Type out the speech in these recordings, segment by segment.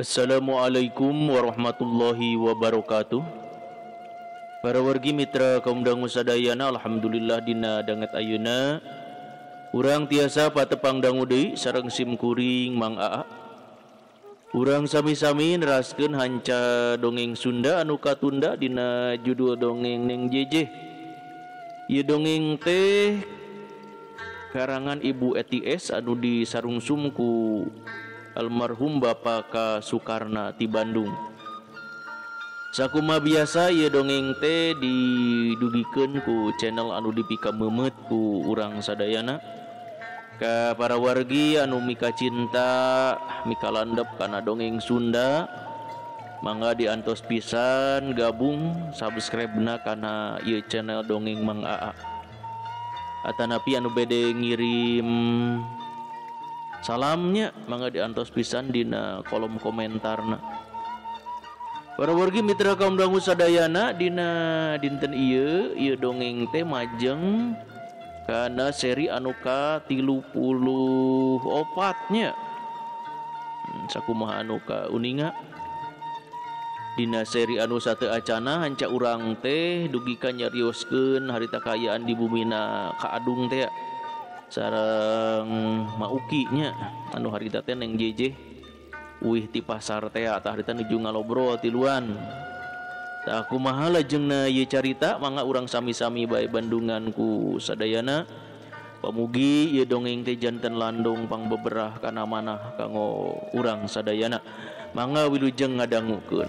Assalamualaikum warahmatullahi wabarakatuh. Para wargi mitra kaum dangu sadayana, alhamdulillah dina danget ayeuna urang tiasa patepang dangu deui sareng sim kuring Mang Aa. Urang sami-sami neraskeun hanca dongeng Sunda anu katunda dina judul dongeng Neng Jeje. Ieu dongeng teh karangan Ibu ETS anu disarungsum ku almarhum Bapak K. Soekarna ti Bandung. Sakuma biasa ieu dongeng teh didugikeun ku channel anu dipikameumeut ku urang sadayana. Ka para wargi anu mika cinta, mika landep kana dongeng Sunda, mangga diantos pisan gabung subscribe-na kana ieu channel dongeng Mang Aa. Atanapi anu bede ngirim salamnya mangga diantos pisan dina kolom komentarna. Para wargi mitra kaum dangu sadayana, dina dinten ieu ieu dongeng teh majeng kana seri anu ka 34 nya. Sakumaha anu ka uninga dina seri anu sateu acana hanca urang teh dugi ka nyarioskeun harita kaayaan di bumina Ka Adung teh sareng Mauki nya anu harita teh Neng Jeje uih ti pasar teh tah harita nuju ngalobrol tiluan. Tah kumaha lajengna ieu carita mangga urang sami-sami bae bandungan ku sadayana. Pamugi ieu dongeng teh janten landung pangbeberah kana manah kanggo urang sadayana. Mangga wilujeng ngadangukeun.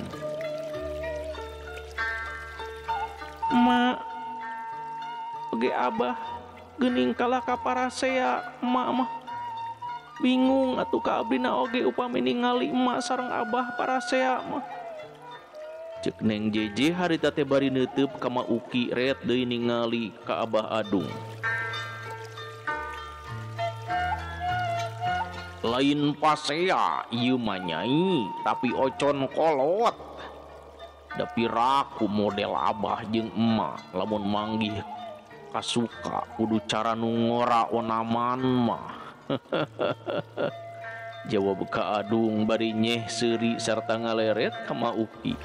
Ma oge abah geuning kalah ka parasea emak mah bingung atuh ka abdina oge upami ningali emak sareng abah parasea mah. Ceuk Neng Jeje harita teh bari neuteub ka Mauki ret deui ningali ka Abah Adung. Lain pasea ieu mah nyai, tapi ocon kolot. Da piraku model abah jeung emak lamun manggih kasuka kudu cara nu ngora onaman mah. Jawab Ka Adung bari nyeh seuri sarta ngaleret ka Mauki.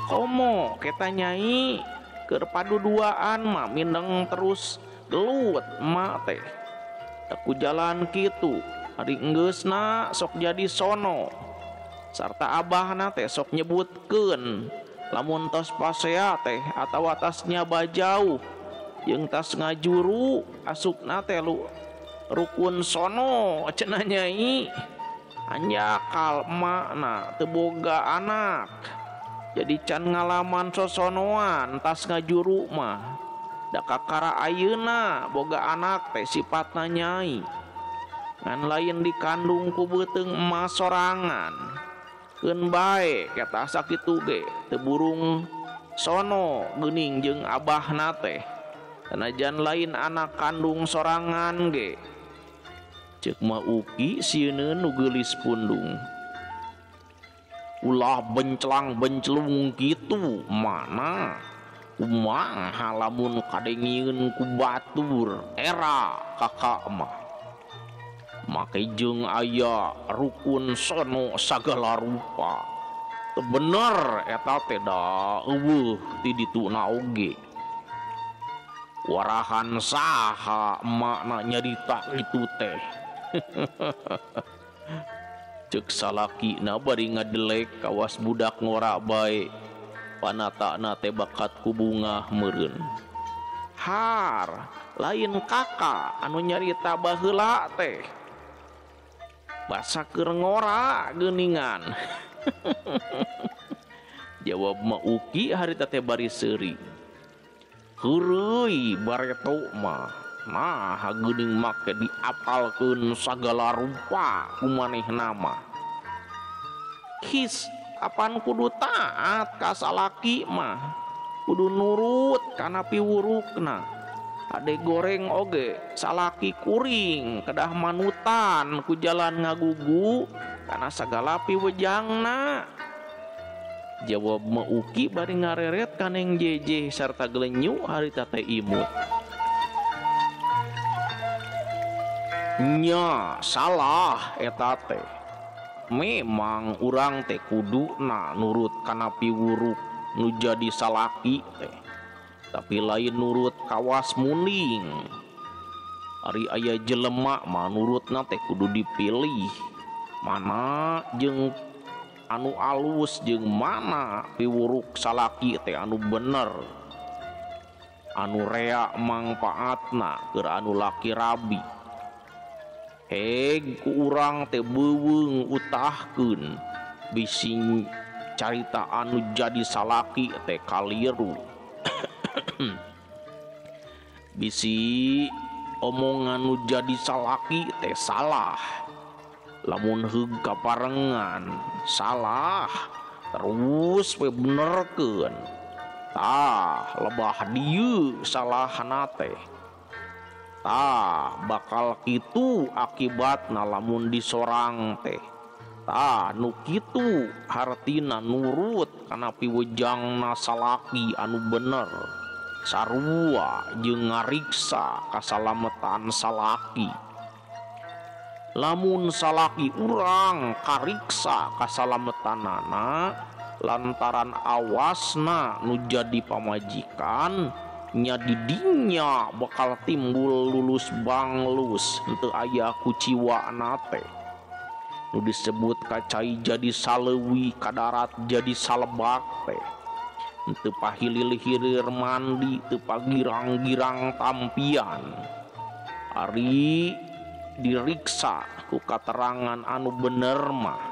Komo kita nyai keur paduduaan mah mindeng terus gelut emak teh. Aku jalan kitu ari enggeusna sok jadi sono. Sarta abahna teh sok nyebutkeun lamun tos pasea teh atawa tasnya bajauh jeung tas ngajuru asupna teh lu rukun sono cenah nyai. Anjakal emakna teu boga anak jadi can ngalaman sosonoan tas ngajuru mah. Da kakara ayeuna boga anak teh sifatna nyai ngan lain dikandung ku beuteung emas sorangan. Keun bae eta sakitu ge teu burung sono geuning jeung abahna teh sanajan lain anak kandung sorangan ge. Ceuk Mauki sieun nu geulis pundung. Ulah benclang benclung kitu mana kumaha lamun kadengieun ku batur era kakak mah. Make jeung aya rukun sono sagala rupa. Teu bener eta teh da eueuh ti dituna oge. Warahan saha emakna nyarita kitu teh. Ceuk salakina bari ngadelek kawas budak ngora bae. Panatana teh bakat ku bungah meureun. Har, lain kakak anu nyarita baheula teh. Basa keur ngora geuningan. Jawab Mauki harita teh bari seuri. Heureuy bareto mah. Nah, geuning make diapalkeun sagala rupa ku manehna mah. His, apan kudu taat ka salaki mah. Kudu nurut kana piwurukna. Ade goreng oge salaki kuring kedah manutan ku jalan ngagugu kana sagala piwejangna. Jawab Mauki bari ngareret ka Neng Jeje sarta gelenyu harita teh imut. Nya salah eta teh. Memang urang teh kuduna nurut kana piwuruk nu jadi salaki teh, tapi lain nurut kawas muning. Ari aya jelema mah nurutna teh kudu dipilih mana jeung anu alus jeung mana piwuruk salaki teh anu bener, anu rea mangpaatna keur anu laki rabi. Heg ku urang teh beuweung utahkeun bisi carita anu jadi salaki teh kaliru. Bisi omongan nu jadi salaki teh salah. Lamun heug kaparengan salah terus we benerkeun. Tah lebah dieu salahna teh. Tah bakal kitu akibatna lamun disorang teh. Tah nu kitu hartina nurut kana piwejangna salaki anu bener. Sarua jeung ngariksa kasalametan salaki. Lamun salaki urang kariksa kasalametanana lantaran awasna nu jadi pamajikan, nya didinya bakal timbul lulus banglus henteu aya kuciwana teh. Nu disebut kacai jadi saleuwi, kadarat jadi salebak teh. Henteu pahilil-hilir mandi, teu pagirang-girang tampian. Ari diriksa ku katerangan anu bener mah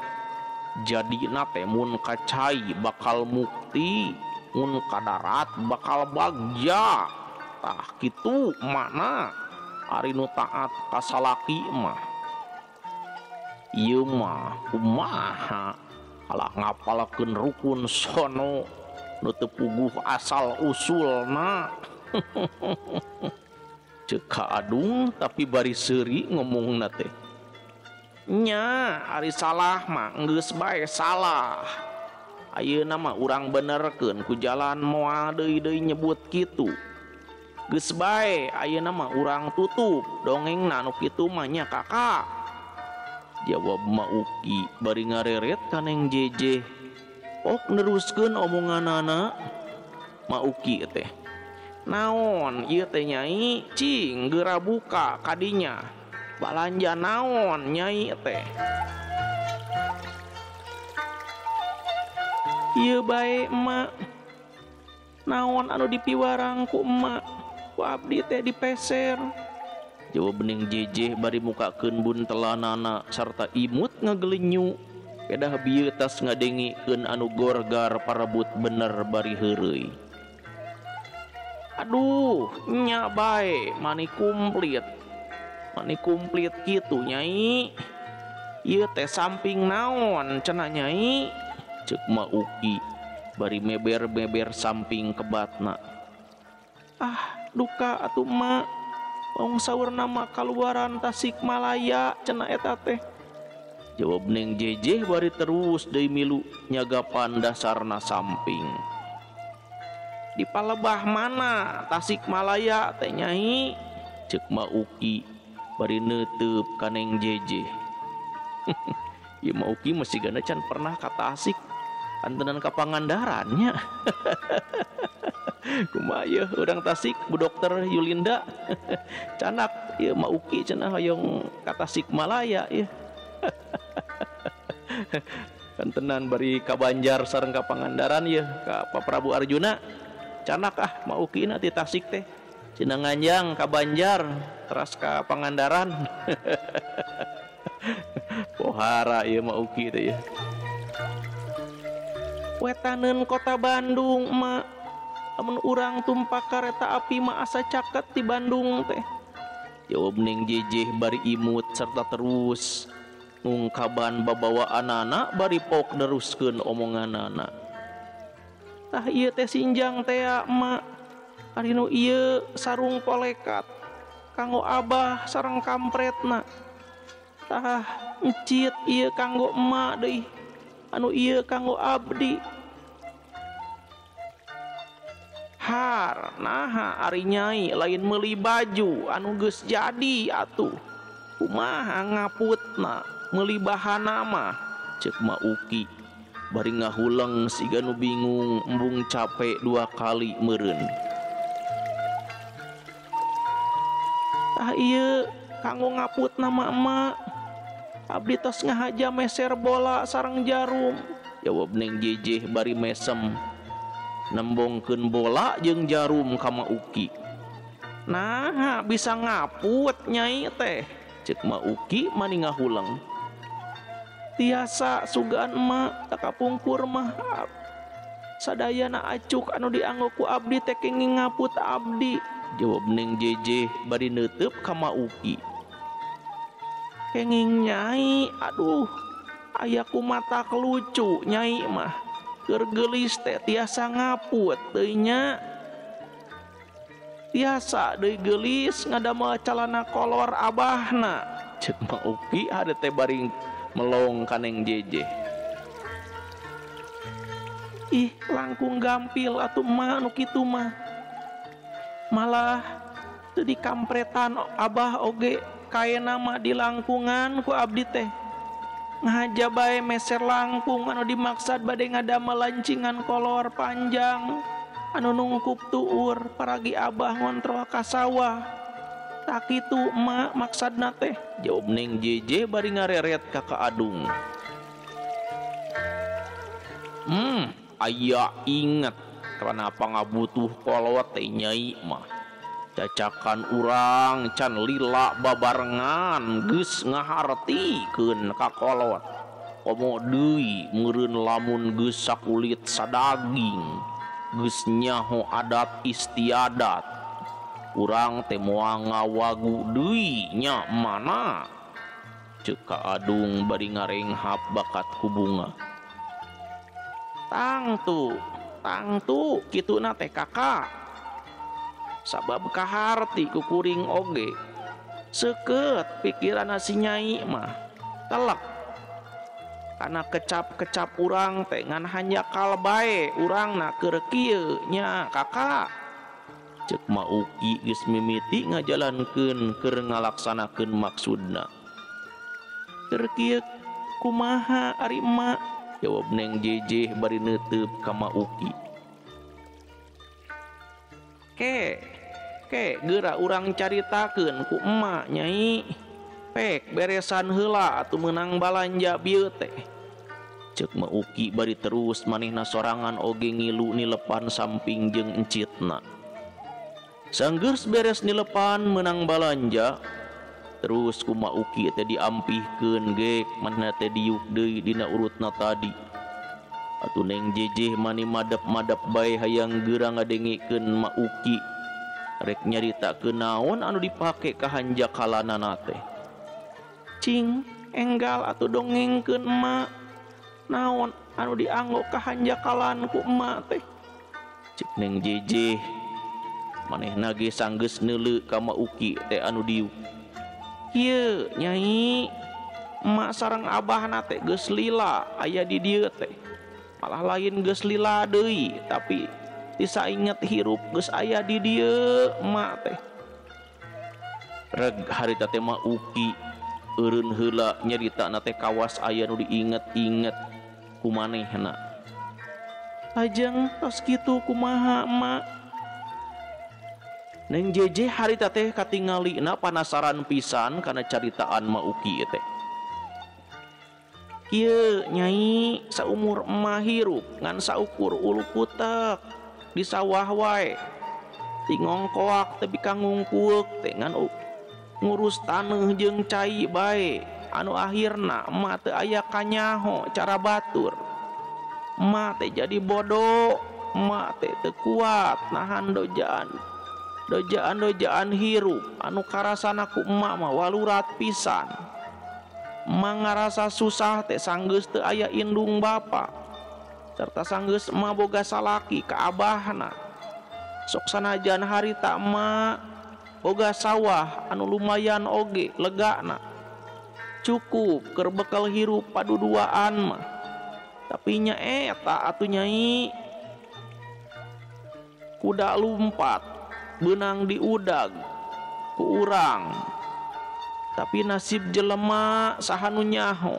jadina teh mun kacai bakal mukti, mun kadarat bakal bagja. Tah kitu makna ari nu taat ka salaki mah. Ieu mah kumaha kalah ngapalkeun rukun sono nu teu puguh asal usulna. Ceuk Ka Adung tapi bari seuri ngomongna teh. Nya ari salah mah geus bae salah. Ayeuna mah urang benerkeun ku jalan moal deui-deui nyebut kitu. Geus bae ayeuna mah urang tutup dongengna nu kitu mah nya kakak. Jawab Ma Uki bari ngareret ka Neng Jeje. Ok neruskeun omonganana Ma Uki teh. Naon ieu teh nyai, cing geura buka kadinya. Balanja naon nyai teh? Ieu bae emak. Naon anu dipiwarang ku emak? Ku abdi teh dipeser. Jawab Neng Jeje bari mukakeun buntelanana sarta imut ngagelenyu. Kedah bieu tas ngadengikeun anu gorgar parebut bener bari heureuy. Aduh, nya bae mani komplit. Mani komplit kitu nyai. Ieu teh samping naon cenah nyai? Ceuk Ma Uki bari meber-meber samping kebatna. Ah, duka atuh emak. Wong saurna mah kaluaran Tasikmalaya cenah eta teh. Jawab Neng Jeje bari terus deui milu nyagapan dasarna samping. Di palebah mana Tasikmalaya teh nyai? Ceuk Ma Uki bari neuteup ka Neng Jeje. Ieu Ma Uki masih gana can pernah ka Tasik, antenan ka Pangandaran nya. Kumaha yeuh urang Tasik Bu Dokter Yulinda. Canak ieu Ma Uki cenah hoyong ka Tasikmalaya ieu. Kantenan bari ka Banjar sareng ka Pangandaran yeuh ka Pak Prabu Arjuna. Canak ah Ma Uki na ti Tasik teh. Cenah nganjang ka Banjar teras ka Pangandaran. Pohara ieu Ma Uki teh yeuh. Wetaneun kota Bandung emak. Lamun urang tumpak kareta api mah asa caket di Bandung teh. Jawab Neng Jeje bari imut serta terus ngungkaban babawaanana bari pok neruskeun omonganana. Tah ieu teh sinjang teh emak. Ari nu ieu sarung polekat kanggo abah sareng kampretna. Tah encit ieu kanggo emak deui. Anu ieu kanggo abdi. Har naha ari nyai lain meuli baju anu geus jadi atuh. Kumaha ngaputna meuli bahana mah. Cek Ma Uki bari ngahuleng siga nu bingung embung capek dua kali meureun. Tah ieu kanggo ngaput nama emak. Abdi tos ngahaja meser bola sareng jarum. Jawab Neng Jejeh bari mesem nembongkeun bola jeung jarum ka Ma Uki. Nah, bisa ngaput nyai teh. Cek Ma Uki mani ngahuleng. Tiasa sugan emak tak kapungkur mah sadayana acuk anu dianggo ku abdi teh kenging ngaput abdi. Jawab Neng Jejeh bari neuteub ka Ma Uki. Kenging nyai, aduh, aya ku mata kelucu nyai mah. Keur geulis teh tiasa ngaput deui nya. Tiasa deui geulis ngadamel calana kolor abahna. Cek Ma Uki hade teh bari melong ka Neng Jejeh. Ih, langkung gampil atuh emak nu kitu mah. Malah teu dikampretan abah oge kaena mah di langkungan ku abdi teh. Ngahaja bae meser langkung anu dimaksad bade ngadamel lancingan kolor panjang anu nungkup tuur paragi abah ngontrol ka sawah. Tak kitu emak maksadna teh. Jawab Neng Jejeh bari ngareret ka Ka Adung. Aya inget kenapa ngabutuh kolot teh nyai mah. Cacakan urang can lila babarengan geus ngahartikeun ka kolot. Komo deui meureun lamun geus sakulit sadaging, geus nyaho adat istiadat. Urang teh moal ngawagu deui nya mana. Ceuk Ka Adung bari ngarenghap bakat ku bunga. Tangtu, tangtu kituna teh kakak. Sabab kaharti ku kuring oge. Seukeut pikiranna si nyai mah. Telek. Kana kecap-kecap urang teh ngan hanjakal bae urangna keur kieu nya kakak. Cek Ma Uki geus mimiti ngajalankeun keur ngalaksanakeun maksudna. Keur kieu kumaha ari emak? Jawab Neng Jejeh bari neuteub ka Ma Uki. Ke, ke geura urang caritakeun ku emak nyai. Pek beresan heula atuh meunang balanja bieu teh. Cek Ma Uki bari terus manehna sorangan oge ngilu nilepan samping jeung encitna. Sanggeus beres nilepan meunang balanja, terus ku Ma Uki teh diampihkeun gek manehna teh diuk deui dina urutna tadi. Atuh Neng Jejeh mani madep-madep bae hayang geura ngadengikeun Ma Uki rek nyaritakeun naon anu dipake ka hanjakalanana teh. Cing, enggal atuh dongengkeun emak. Naon anu dianggo ka hanjakalan ku emak teh? Cek Neng Jejeh manehna ge sanggeus neuleu ka Ma Uki teh anu diuk. Kieu nyai, emak sareng abahna teh geus lila aya di dieu teh. Malah lain geus lila deui, tapi disainget hirup geus aya di dieu emak teh. Reg harita teh Ma Uki eureun heula nyaritana teh kawas aya nu diinget-inget ku manehna. Lajeng tos kitu kumaha emak? Neng Jejeh harita teh katingalina panasaran pisan kana caritaan Ma Uki teh. Kieu nyai, saumur emak hirup ngan saukur ulu kutek di sawah wae. Ti ngongkoak tepi ka ngungkueuk teh ngan ngurus taneuh jeung cai bae. Anu akhirna emak teu aya kanyaho cara batur. Emak teh jadi bodoh, emak teh teu kuat nahan dojaan. Dojaan-dojaan hirup anu karasana ku emak mah walurat pisan. Emak ngarasa susah teh sanggeus teu aya indung bapa. Serta sanggeus emak boga salaki ka abahna. Sok sanajan harita emak boga sawah anu lumayan oge legana. Cukup keur bekal hirup paduduaan mah. Tapi nya eta atuh nyai, kuda lumpat beunang diudag ku urang. Tapi nasib jelema saha nu nyaho.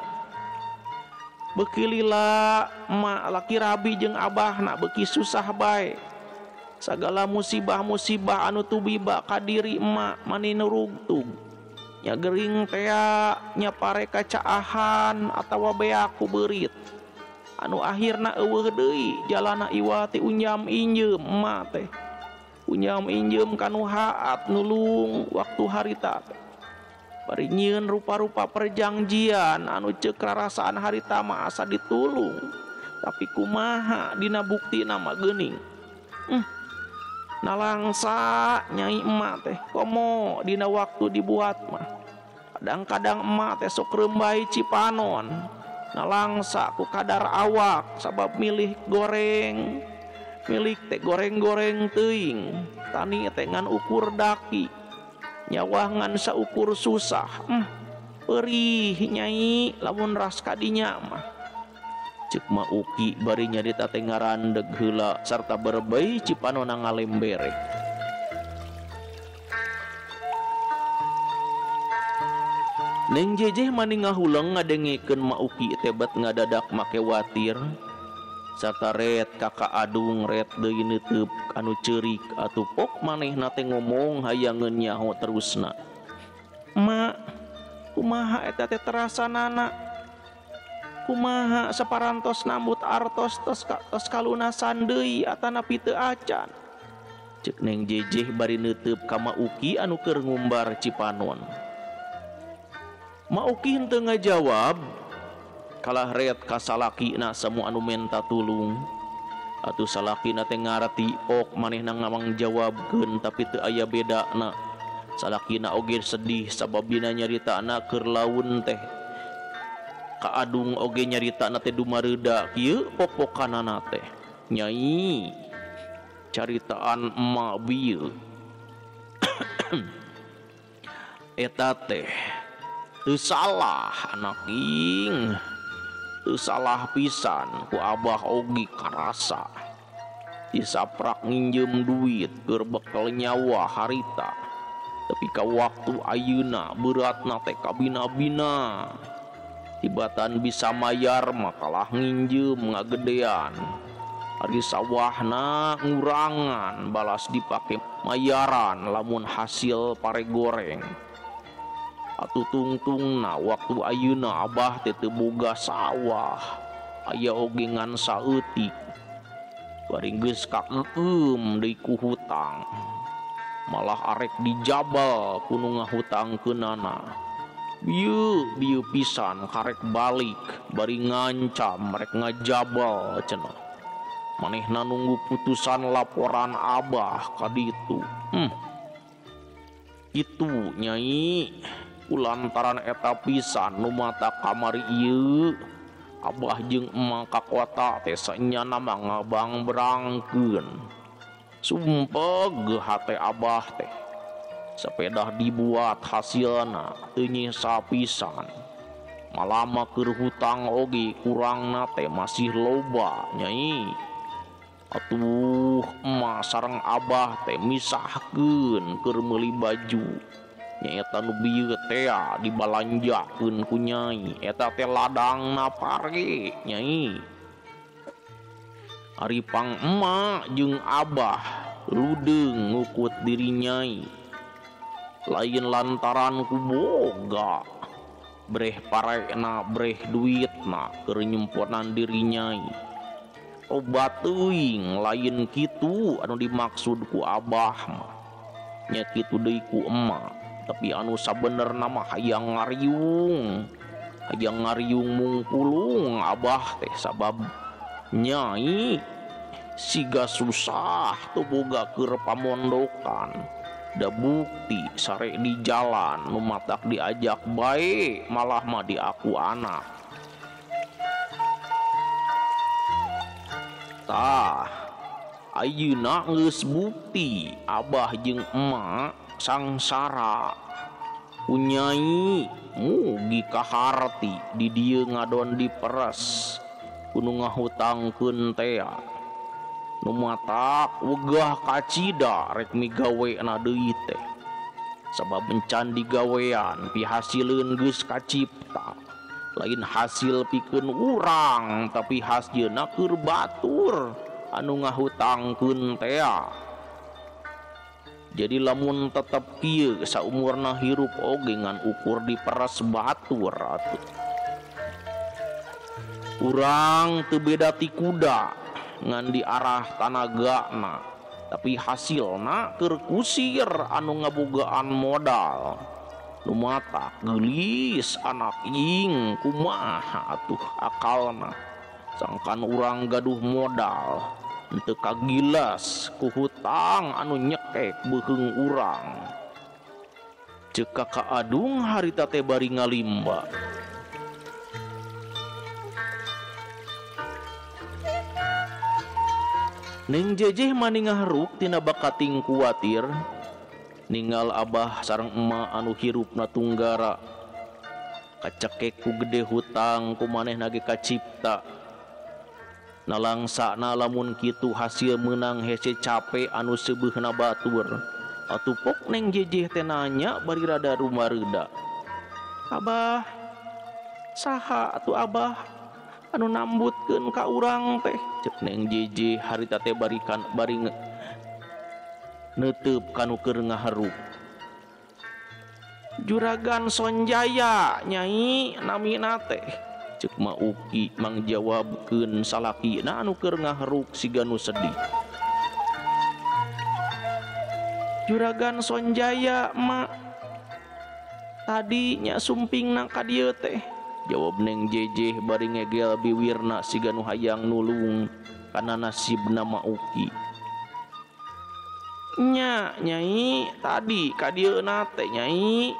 Beuki lila emak laki rabi jeung abahna beuki susah bae. Sagala musibah-musibah anu tubiba ka diri emak mani nurugtug. Nya gering tea nya pare kacaahan atawa beak ku beurit. Anu akhirna eueuh deui jalana iwa ti unjam injeum emak teh. Unjam injeum kanu haat nulung waktu harita teh. Bari nyieun rupa-rupa perjanjian anu ceuk rarasaan harita mah asa ditulung. Tapi kumaha dina buktina mah geuning. Nalangsa nyai emak teh komo dina waktu dibuat mah. Kadang-kadang emak teh sok reumbai cipanon. Nalangsa ku kadar awak sabab milih goreng. Milik teh goreng-goreng teuing. Tani teh ngan ukur daki. Nyawah ngan saukur susah. Perih nyai lamun ras kadinya mah. Ceuk Ma Uki bari nyarita teh ngarandeg heula sarta berebei cipanona ngalembere. Neng Jejeh mani ngahuleng ngadengekeun Ma Uki teh bet ngadadak make watir sarta ret kakak adung ret deui neuteub anu ceurik atuh pok manehna teh ngomong hayangeun nyaho terusna. Mak, kumaha eta teh terasanana? Kumaha saparantos nambut artos tos tos kalunasan deui atanapi teu acan? Ceuk Neng Jejeh bari neuteub ka Ma Uki anu keur ngumbar cipanon. Ma Uki henteu ngajawab kalah ret ka salakina semua anu menta tulung. Atuh salakina teh ngarti pok manehna ngamangjawabkeun tapi teu aya bedana. Salakina oge sedih sabab dina nyaritana keur laun teh. Ka adung oge nyaritana teh dumareuda kieu popokanana teh. Nyai caritaan emak bieu. Eta teh teu salah anak ing. Teu salah pisan ku abah oge karasa. Disaprak nginjem duit keur bekel nyawa harita. Tapi ka waktu ayeuna beratna teh kabina-bina. Tibatan bisa mayar makalah nginjem ngagedean. Ari sawahna ngurangan balas dipake mayaran lamun hasil pare goreng. Atuh tungtungna waktu ayeuna abah teh teu boga sawah. Aya oge ngan saeutik. Bari geus kakeum deui ku hutang. Malah arek dijabal ku nu ngahutangkeunana. Bieu bieu pisan karek balik bari ngancam rek ngajabal cenah. Manehna nunggu putusan laporan abah ka ditu. Kitu nyai. Kulantaran eta pisan nu mata kamari ieu abah jeung emak ka kota teh sanyana mah ngabang-brangkeun. Sumpeg hate abah teh. Sepedah dibuat hasilna teu nyesa pisan. Malama keur hutang oge kurangna teh masih loba nyai. Atuh emak sareng abah teh misahkeun keur meuli baju. Nyaeta nu bieu tea dibalanjakeun ku nyai. Eta teh ladangna pare nyai. Ari pang emak jeung abah ludeung ngukut diri nyai. Lain lantaran ku boga breh parena breh duitna keur nyemponan diri nyai. Obat teuing lain kitu anu dimaksud ku abah mah. Nya kitu deui ku emak. Tapi anu sabenerna mah hayang ngariung. Hayang ngariung mungkulung abah teh sabab nyai siga susah teu boga keur pamondokan. Da bukti sare di jalan nu matak diajak bae malah mah diaku anak. Tah ayeuna geus bukti abah jeung emak sangsara. Ku nyai mugi kaharti di dieu ngadon diperes ku nu ngahutangkeun tea. Nu matak wegah kacida rek migawena deui teh. Sabab encan digawean pihasileun geus kacipta. Lain hasil pikeun urang tapi hasilna keur batur anu ngahutangkeun tea. Jadi lamun tetep kieu saumurna hirup oge ngan ukur diperes batur atuh. Urang teu beda ti kuda ngan diarah tanagana tapi hasilna keur kusir anu ngabogaan modal. Nu mata geulis anak ing kumaha atuh akalna sangkan urang gaduh modal henteu kagilas ku hutang anu nyekek beuheung urang. Ceuk Kakak Adung harita teh bari ngalimba. Neng Jejeh maningah ruk tina bakating kuatir ninggal abah sareng emak anu hirupna tunggara kacekek ku gede hutang ku manehna ge kacipta. Nalangsana lamun kitu hasil meunang hese cape anu seubeuhna batur. Atuh pok Neng Jejeh teh nanya bari rada rumareuda. Abah, saha atuh abah anu nambutkeun ka urang teh? Ceuk Neng Jejeh harita teh bari neuteub kanu keur ngaharup. Juragan Sonjaya nyai namina teh. Ceuk Ma Uki mangjawabkeun salakina anu keur ngaharuk siga nu sedih. Juragan Sonjaya mak tadi nya sumpingna ka dieu teh. Jawab Neng Jejeh bari ngegel biwirna siga nu hayang nulung kana nasibna Ma Uki. Nya nyai tadi ka dieuna teh nyai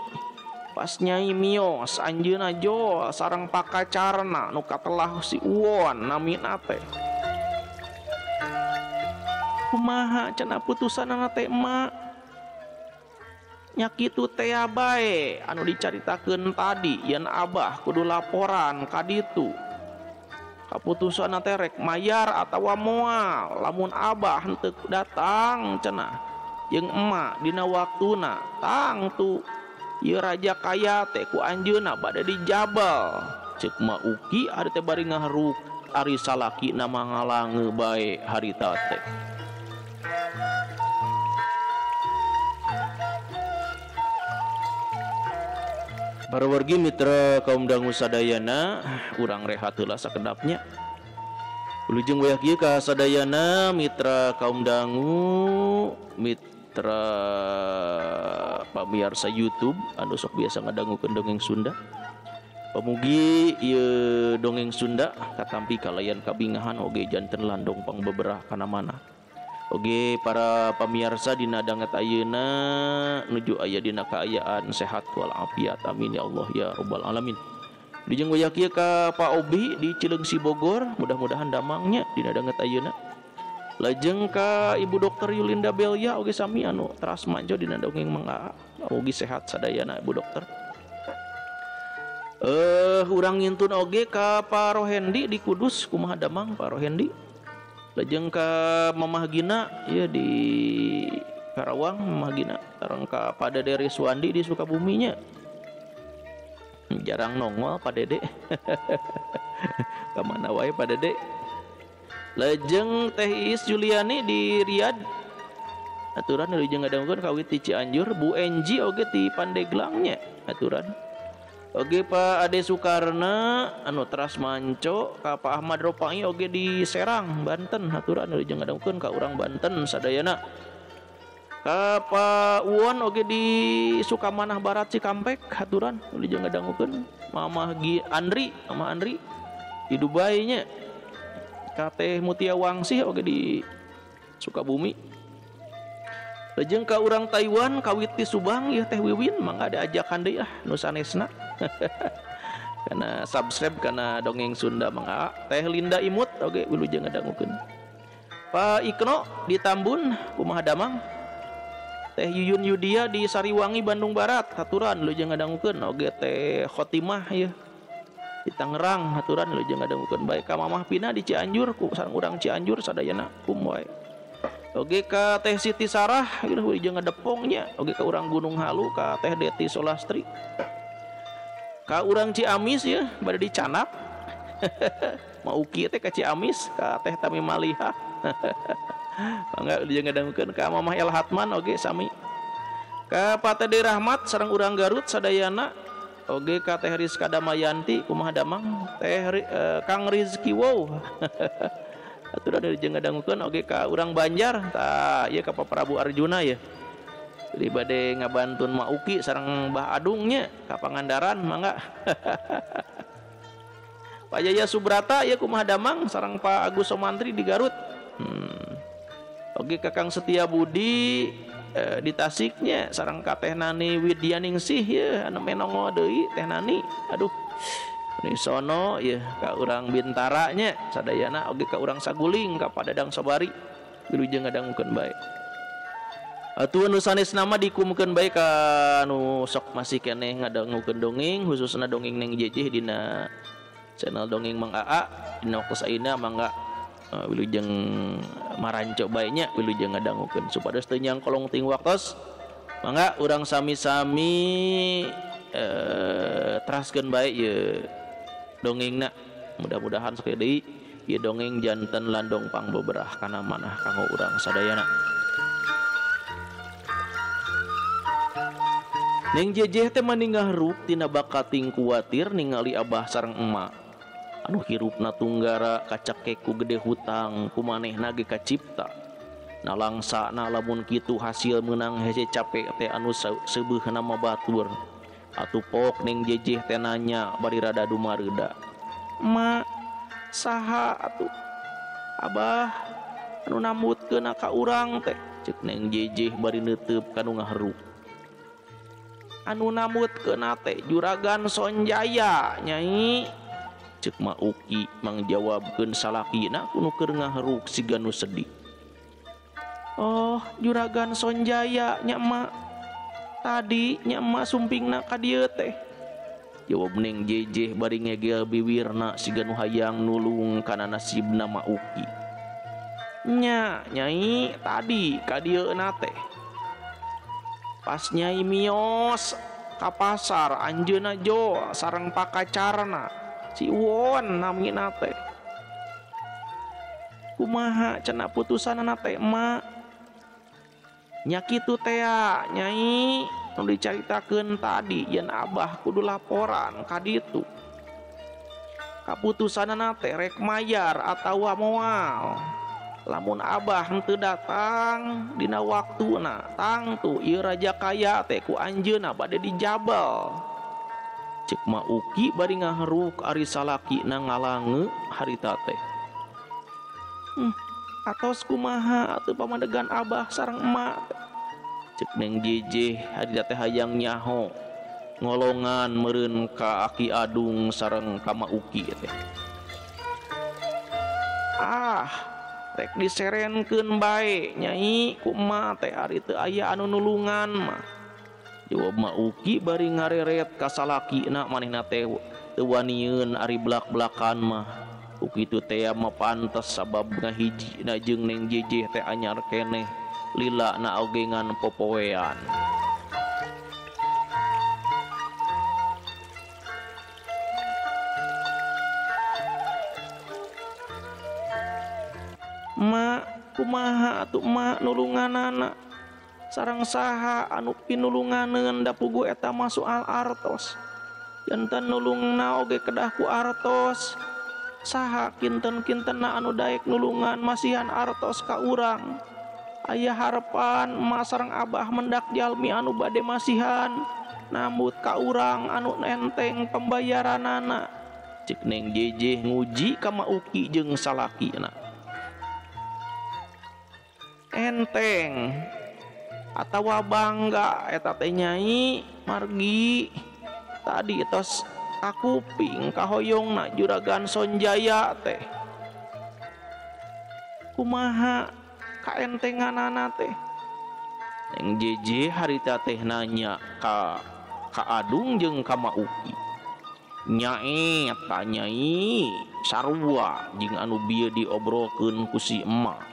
pas nyai mios anjeunna jol sareng pakacarna nu katelah si Uwon namina teh. Kumaha cenah putusanna teh emak? Nya kitu teh bae anu dicaritakeun tadi yen abah kudu laporan ka ditu. Kaputusanna teh rek mayar atawa moal lamun abah henteu datang cenah jeung emak dina waktuna tangtu ieu raja kaya teh ku anjeunna bade dijabel. Ceuk Ma Uki ari teh bari ngaharuk ari salakina mah ngalange bae harita teh. Para wargi mitra kaum dangu sadayana, urang rehat heula sakedapnya. Wilujeng wayah kieu ka sadayana mitra kaum dangu, mitra pamiarsa YouTube anu sok biasa ngadangukeun dongeng Sunda. Pamugi ieu dongeng Sunda katampi kalayan kabingahan oge janten landong pangbeberah kana mana. Oge para pamiarsa dina danget ayeuna nuju aya dina kaayaan sehat walafiat, amin ya Allah ya rabbal alamin. Dijeng wayah kieu ka Pak Obi di Cileungsi Bogor, mudah-mudahan damangnya dina danget ayeuna. Lajeng ka Ibu Dokter Yulinda Belia oge sami anu teras manjo dina dongeng mangga oge sehat sadayana Ibu Dokter. Urang ngintun oge ka Pak Rohendi di Kudus, kumaha damang Pak Rohendi. Lajeng ka Mamah Gina ya di Karawang, Mamah Gina sareng ka Pak Dede Riswandi di Sukabuminya. Jarang nongol Pak Dede. Ka mana wae Pak Dede. Lajeng Teh Iis Juliani di Riyadh. Aturan wilujeng ngadangukeun kawit ti Cianjur, Bu Enji oge ti Pandeglangnya aturan. Oge Pak Ade Sukarna anu teras manco ka Pak Ahmad Ropangi oge di Serang Banten aturan wilujeng ngadangukeun ka urang Banten sadayana. Ka Pak Uwon oge di Sukamanah Barat Cikampek aturan wilujeng ngadangukeun. Mamah Gi Andri, Mama Andri di Dubai nya. Ka Teh Mutia Wangsih oge di Sukabumi. Lajeng ka urang Taiwan kawit ti Subang ieu Teh Wiwin mangga diajakan deui ah nu sanesna. Kana subscribe kana dongeng Sunda mangga. Teh Linda Imut oge wilujeng ngadangukeun. Pak Ikno di Tambun kumaha damang. Teh Yuyun Yudia di Sariwangi Bandung Barat haturan wilujeng ngadangukeun. Oge Teh Khotimah ieu di Tangerang haturan wilujeng ngadangukeun. Bae ka Mamah Pina di Cianjur ku sareng urang Cianjur sadayana kum wae. Oge ka Teh Siti Sarah ieu wilujeng ngadepongnya. Oge ka urang Gunung Halu ka Teh Deti Solastri. Ka urang Ciamis ya bade dicanak. Mau Uki teh ka Ciamis ka Teh Tami Maliha. Mangga wilujeng ngadangukeun ka Mamah El Hatman oge sami. Ka Pak Tede Rahmat sareng urang Garut sadayana oge ka Teh Rizka Damayanti kumaha damang Teh Kang Rizky wow. Aturan wilujeng ngadangukeun oge ka urang Banjar tah ieu ka Pak Prabu Arjuna ya. Jadi bade ngabantun Ma Uki sareng Mbah Adungnya ka Pangandaran mangga. Pak Jaya Subrata ya kumaha damang sareng Pak Agus Somantri di Garut. Oge ka Kang Setia Budi di Tasiknya sareng ka Teh Nani Widyaningsih ya anu menongo deui Teh Nani. Aduh. Ni sono ya ka urang Bintara nya sadayana oge ka urang Saguling ka Pak Dadang Sobari wilujeng ngadangukeun bae. Atuh nu sanes nama dikumkeun bae ka nu sok masih keneh ngadangukeun dongeng khususna dongeng Neng Jejeh dina channel Dongeng Mang Aa dina waktu ayeuna mangga wilujeng maranco bae nya wilujeng ngadangukeun supados teu nyangkolong ting waktos mangga urang sami-sami teraskeun bae ieu dongengna mudah-mudahan sakali deui ieu dongeng janten landong pangbeberah kana manah kanggo urang sadayana. Neng Jejeh teh maningah ruk tina bakating kuatir ningali abah sareng emak anu hirupna tunggara kacakek ku gede hutang ku manehna ge kacipta nalangsana lamun kitu hasil meunang hese capek teh anu seubeuhna mah batur atuh pok Neng Jejeh teh nanya bari rada dumareuda ma saha atuh abah anu nambutkeun ka urang teh ceuk Neng Jejeh bari neuteup ka nu ngaheruk anu nambutkeun teh Juragan Sonjaya nyai ceuk Ma Uki mangjawabkeun salakina ku nu keur ngaheruk siga nu sedih. Oh Juragan Sonjaya nya emak tadi nya emak sumpingna ka dieu teh jawab Neng Jejeh bari ngegel biwirna siga nu hayang nulung kana nasibna Ma Uki. Nya nyai tadi ka dieuna teh pas nyai mios ka pasar anjeunna jo sareng pakacarna si Won namina teh kumaha cenah putusanna teh emak nya kitu tea nyai nu dicaritakeun tadi yen abah kudu laporan ka ditu kaputusanna teh rek mayar atawa moal lamun abah henteu datang dina waktuna tangtu ieu raja kaya teh ku anjeunna bade dijabel ceuk Ma Uki bari ngaheruk ari salakina ngalange harita teh. Atos kumaha atuh pamadegan abah sareng emak ceuk Neng Jejeh harita teh hayang nyaho ngolongan meureun ka Aki Adung sareng ka Ma Uki teh. Ah rek diserenkeun bae nyai ku emak teh ari teu aya anu nulungan mah jawab Ma Uki bari ngareret ka salakina manehna teh teu wanieun ari belak-belakan mah ku kitu teh mah pantes sabab ngahijina jeung Neng Jejeh teh anyar keneh lila na oge ngan popoean. Mak kumaha atuh mak nulunganana sareng saha anu pinulunganeun da puguh eta mah soal artos janten nulungna oge kedah ku artos saha kinten-kintenna anu daek nulungan masihan artos ka urang aya harepan emak sareng abah mendak jalmi anu bade masihan nambut ka urang anu enteng pembayaranana ceuk Neng Jejeh nguji ka Ma Uki jeung salakina. Enteng atawa bangga eta teh nyai margi tadi tos kakuping kahoyongna Juragan Sonjaya teh kumaha kaentenganana teh Neng Jejeh harita teh nanya ka Adung jeung ka Ma Uki nyae eta nyai sarua jeung anu bieu diobrolkeun ku si emak.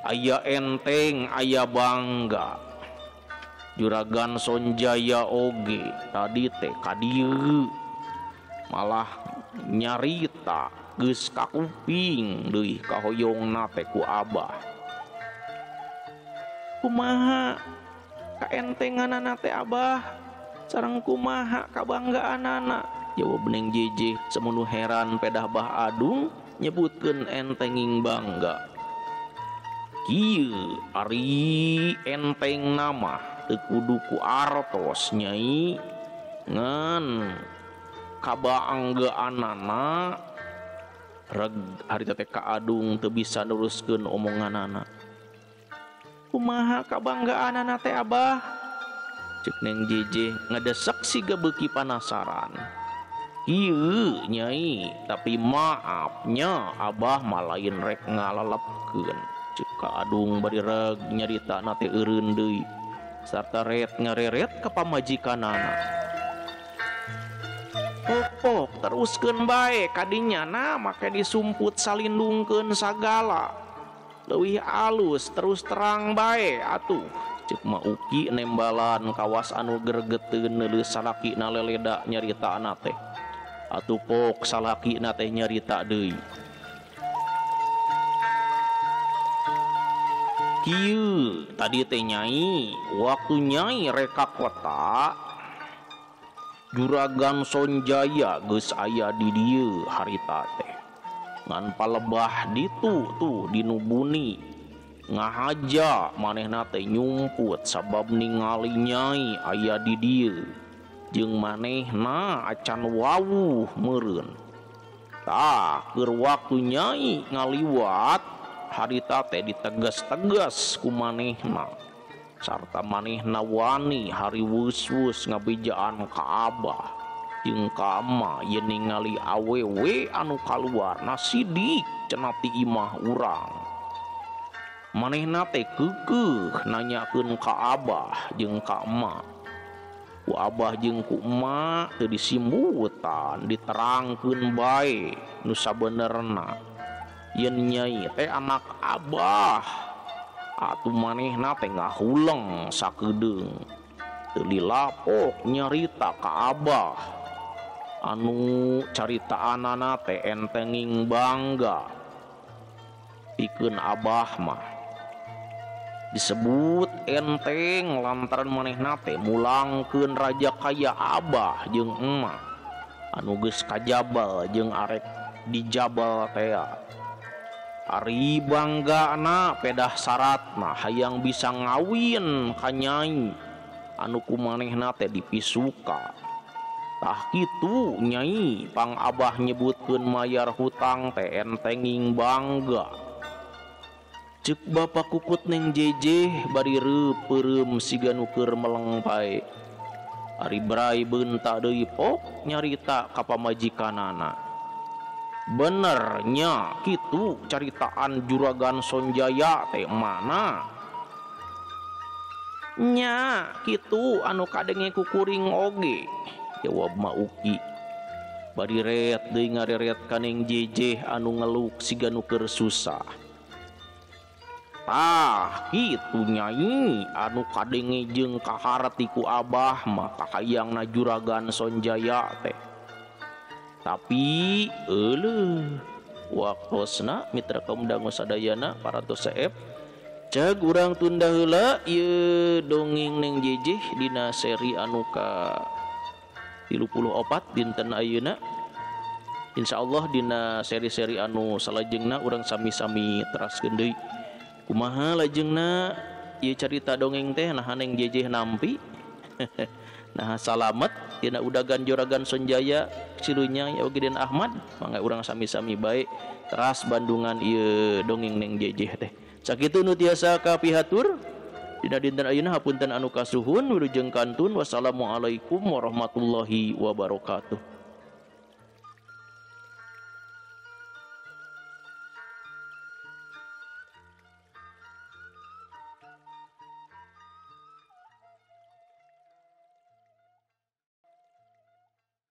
Aya enteng, aya bangga. Juragan Sonjaya oge tadi teh ka dieu malah nyarita geus kakuping deui kahoyongna teh ku Abah. Kumaha kaentenganana teh Abah sareng kumaha kabanggaanana? Jawab Neng Jeje semenuh heran pedah Bah Adung nyebutkeun entenging bangga. Kieu ari enteng nama teu kudu ku artos nyai ngan kabanggaanana reg harita teh Ka Adung teu bisa neruskeun omonganana. Kumaha kabanggaanana teh Abah? Cek Neng Jeje ngadesek siga beuki panasaran. Ieu nyai, tapi maafnya Abah mah lain rek ngalalepkeun. Cek Ka Adung bari reg nyaritana teh eureun deui sarta ret ngareret ka pamajikanana. Pok teruskeun bae kadinya na make disumput salindungkeun sagala. Leuwih alus terus terang bae atuh. Cek Ma Uki nembalan kawas anu gregeteun neuleus salakina leleda nyaritana teh. Atuh pok salakina teh nyarita deui. Kieu tadi teh nyai, waktu nyai rek ka kota Juragan Sonjaya geus aya di dieu harita teh. Ngan palebah ditu tuh dinubuni ngahaja manehna teh nyumput sabab ningali nyai aya di dieu jeung manehna acan wawuh meureun. Tah keur waktu nyai ngaliwat harita teh ditegas-tegas ku manehna sarta manehna wani hari wus-wus ngabejaan ka Abah jeung ka Ama yen ningali awewe anu kaluarna sidik cenah ti imah urang. Manehna teh keukeuh nanyakeun ka Abah jeung ka Emak. Ku Abah jeung ku Emak teu disimbutan diterangkeun bae nu sabenerna yen nyai teh anak Abah. Atuh manehna teh ngahuleng sakedeung teu lilapok nyarita ka Abah anu caritaanana teh entenging bangga pikeun Abah mah. Disebut enteng lantaran manehna teh mulangkeun raja kaya Abah jeung Emak anu geus kajabal jeung arek dijabal tea. Ari banggana pedah syaratna hayang bisa ngawin ka nyai anu ku manehna teh dipisuka. Tah kitu nyai pang Abah nyebutkeun mayar hutang teh entenging bangga. Cek Bapak Kukut Neng Jeje bari reupeurem siga nu keur meleng pae. Ari brai beunta deui pok nyarita ka pamajikanana. Benernya kitu caritaan Juragan Sonjaya teh mana? Nya kitu anu kadenge ku kuring oge, jawab Ma Uki. Bari ret deui ngareret ka Neng Jeje anu ngeluk siga nu keur susah. Tah kitu nyai anu kadenge jeung kaharti ku Abah mah kahayangna Juragan Sonjaya teh. Tapi euleuh waktosna mitra kaum dangu sadayana parantos seep ceg urang tunda heula ieu dongeng Neng Jeje dina seri anu ka 34 dinten ayeuna. Insyaallah dina seri-seri anu salajengna urang sami-sami teraskeun deui. Kumaha lajengna ieu carita dongeng teh naha Neng Jeje nampi nah salamet dina udagan Juragan Sonjaya silunya ya oge Den Ahmad mangga urang sami-sami bae teras bandungan ieu dongeng Neng Jeje teh. Sakitu nu tiasa kapihatur dina dinten ayeuna hapunten anu kasuhun wilujeng kantun. Wassalamualaikum warahmatullahi wabarakatuh.